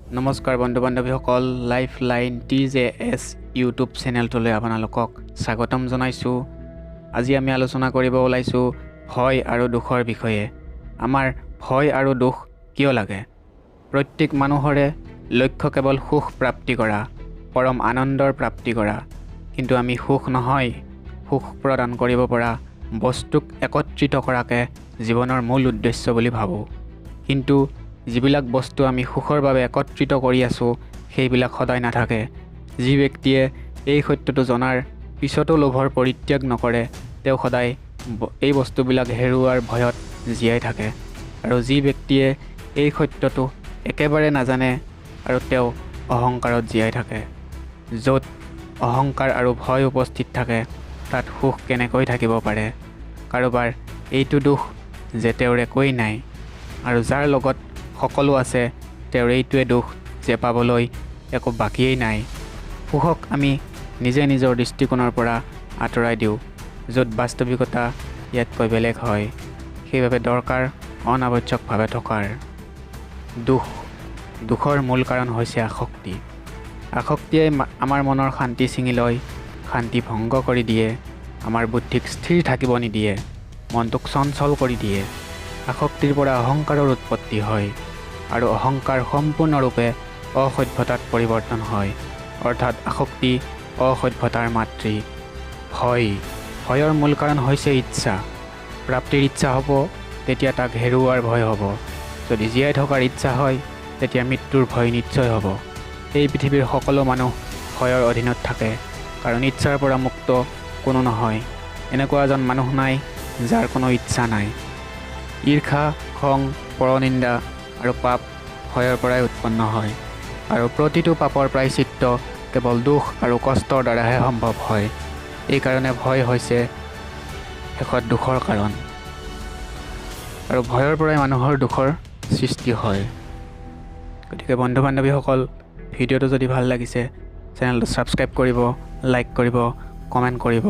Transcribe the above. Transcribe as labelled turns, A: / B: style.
A: নমস্কাৰ বন্ধু বান্ধৱীসকল, life line টিজেএছ YouTube চেনেলটোলৈ আপোনালোকক স্বাগতম জনাইছোঁ। আজি আমি আলোচনা কৰিব ওলাইছোঁ ভয় আৰু দুখৰ বিষয়ে। আমাৰ ভয় আৰু দুখ কিয় লাগে? প্ৰত্যেক মানুহৰে লক্ষ্য কেৱল সুখ প্ৰাপ্তি কৰা, পৰম আনন্দৰ প্ৰাপ্তি কৰা। কিন্তু আমি সুখ নহয়, সুখ প্ৰদান কৰিব পৰা বস্তুক একত্ৰিত কৰাকে জীৱনৰ মূল উদ্দেশ্য বুলি ভাবোঁ। কিন্তু যিবিলাক বস্তু আমি সুখৰ বাবে একত্ৰিত কৰি আছোঁ, সেইবিলাক সদায় নাথাকে। যি ব্যক্তিয়ে এই সত্যটো জনাৰ পিছতো লোভৰ পৰিত্যাগ নকৰে, তেওঁ সদায় এই বস্তুবিলাক হেৰুওৱাৰ ভয়ত জীয়াই থাকে। আৰু যি ব্যক্তিয়ে এই সত্যটো একেবাৰে নাজানে আৰু তেওঁ অহংকাৰত জীয়াই থাকে। য'ত অহংকাৰ আৰু ভয় উপস্থিত থাকে, তাত সুখ কেনেকৈ থাকিব পাৰে? কাৰোবাৰ এইটো দুখ যে তেওঁৰ একোৱেই নাই, আৰু যাৰ লগত সকলো আছে তেওঁৰ এইটোৱে দুখ যে পাবলৈ একো বাকীয়েই নাই। সুখক আমি নিজে নিজৰ দৃষ্টিকোণৰ পৰা আঁতৰাই দিওঁ, য'ত বাস্তৱিকতা ইয়াতকৈ বেলেগ হয়। সেইবাবে দৰকাৰ অনাৱশ্যকভাৱে থকাৰ। দুখ, দুখৰ মূল কাৰণ হৈছে আসক্তি। আসক্তিয়ে আমাৰ মনৰ শান্তি ছিঙি লয়, শান্তি ভংগ কৰি দিয়ে, আমাৰ বুদ্ধিক স্থিৰ থাকিব নিদিয়ে, মনটোক চঞ্চল কৰি দিয়ে। আসক্তিৰ পৰা অহংকাৰৰ উৎপত্তি হয় আৰু অহংকাৰ সম্পূৰ্ণৰূপে অসভ্যতাত পৰিৱৰ্তন হয়। অৰ্থাৎ আসক্তি অসভ্যতাৰ মাতৃ। ভয়, ভয়ৰ মূল কাৰণ হৈছে ইচ্ছা। প্ৰাপ্তিৰ ইচ্ছা হ'ব, তেতিয়া তাক হেৰুওৱাৰ ভয় হ'ব। যদি জীয়াই থকাৰ ইচ্ছা হয়, তেতিয়া মৃত্যুৰ ভয় নিশ্চয় হ'ব। এই পৃথিৱীৰ সকলো মানুহ ভয়ৰ অধীনত থাকে, কাৰণ ইচ্ছাৰ পৰা মুক্ত কোনো নহয়। এনেকুৱা এজন মানুহ নাই যাৰ কোনো ইচ্ছা নাই। ঈৰ্ষা, খং, পৰনিন্দা আৰু পাপ ভয়ৰ পৰাই উৎপন্ন হয়, আৰু প্ৰতিটো পাপৰ প্ৰায়শ্চিত্ত কেৱল দুখ আৰু কষ্টৰ দ্বাৰাহে সম্ভৱ হয়। এইকাৰণে ভয় হৈছে শেষত দুখৰ কাৰণ, আৰু ভয়ৰ পৰাই মানুহৰ দুখৰ সৃষ্টি হয়। গতিকে বন্ধু বান্ধৱীসকল, ভিডিঅ'টো যদি ভাল লাগিছে, চেনেলটো ছাবস্ক্ৰাইব কৰিব, লাইক কৰিব, কমেণ্ট কৰিব।